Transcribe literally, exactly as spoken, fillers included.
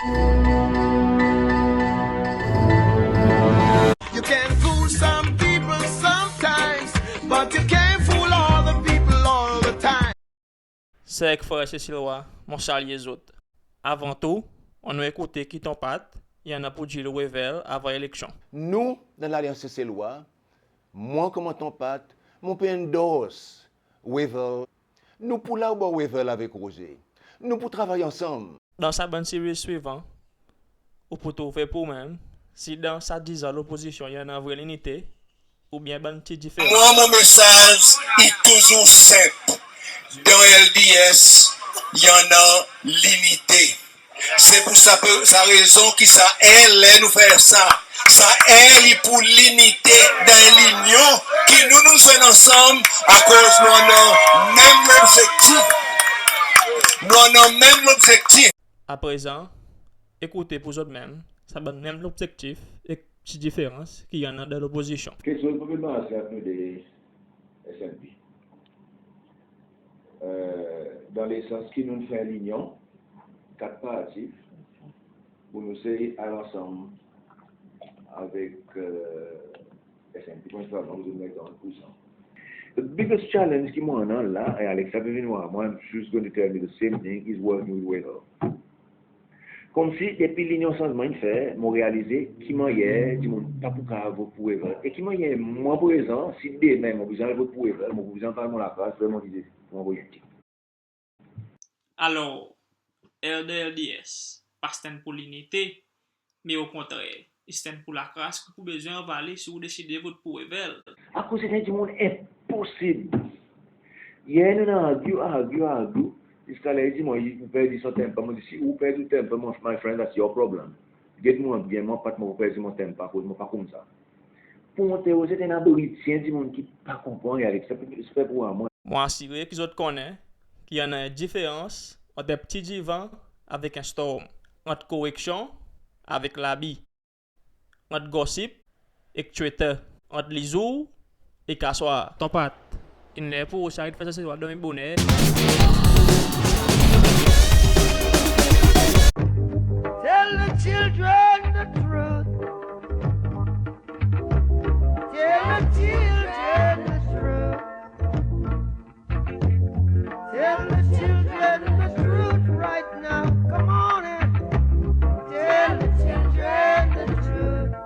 You can fool some people sometimes, but you can't fool all the people all the time. Ser ek frer Seselwa, mon salye zot. Avan tou, annou ekoute ki Ton Pat i annan pour dir lo Wavel avan eleksyon. Nou, dan Lalyans Seselwa, mwan konman Ton Pat, mon pe endorse Wavel. Nou pou la obor Wavel avek Roze. Nou pou travay ansanm. Dan sa bann series swivan, ou pou trouve pour ou menm si dan sa diz an lopozisyon i annan vre linite oubyen bann pti diferans. Mwan, mon mesaz i touzour senp. Dan L D S, i annan linite. Se pour sa, sa rezon ki sa L, ler nou fer sa, sa L i pour linite dan linyon ki nou, nou zwenn ansanm akoz nou annan menm lobzektif. Nou annan menm lobzektif. Aprezan, ekoute pour zot menm sa bann menm lobzektif ek pti diferans ki i annan dan lopozisyon. Keksoz pa pe marse ant nou de S N P. Dan lesans ki nou fer linyon, kat parti, pour nou sey al ansanm avek S N P, prensipalman, pour nou met an prizon. The biggest challenge ki mon annan la, e Alexa pe vin war mwan, she's going to tell me the same thing, is working with Wavel. Konmsi depi Linyon Sanzman in fer, mon realize ki mannyer dimoun pa pou kapab vot pour Wavel. E ki mannyer mwan prezan, si demen mon bezwen al vot pour Wavel, mon pou bezwen al parl mon laklas, fer mon dir mon anvoy en tit. Alor, L D L D S pa stand pour linite, me okontrer, i stand pour lakras ki pou bezwen anvale si ou deside vot pour Wavel. Akoz se en dimoun enposib. Yer nou'n argue, argue, argue, ziska ler i dir mwan ou perdi son temper. Mon dir, si ou perdi ou temper, mon, my friend, that's your problem. Get mwan byen, mwan pa, mon pa perdi mon temper akoz mon pa koumsa. Pour mwan, ou se en abrityen dimoun ki pa konpran, Alex, sa pe, sa pe fer pour mwan. Mon asire ki zot konnen ki i annan en diferans ant en pti divan avek en storm, ant koreksyon avek labi, ant gossip ek Twitter, ant lizour ek aswar. Ton Pat, in ler pour ou aret fer sa, se ou a dormi boner. Tell the children.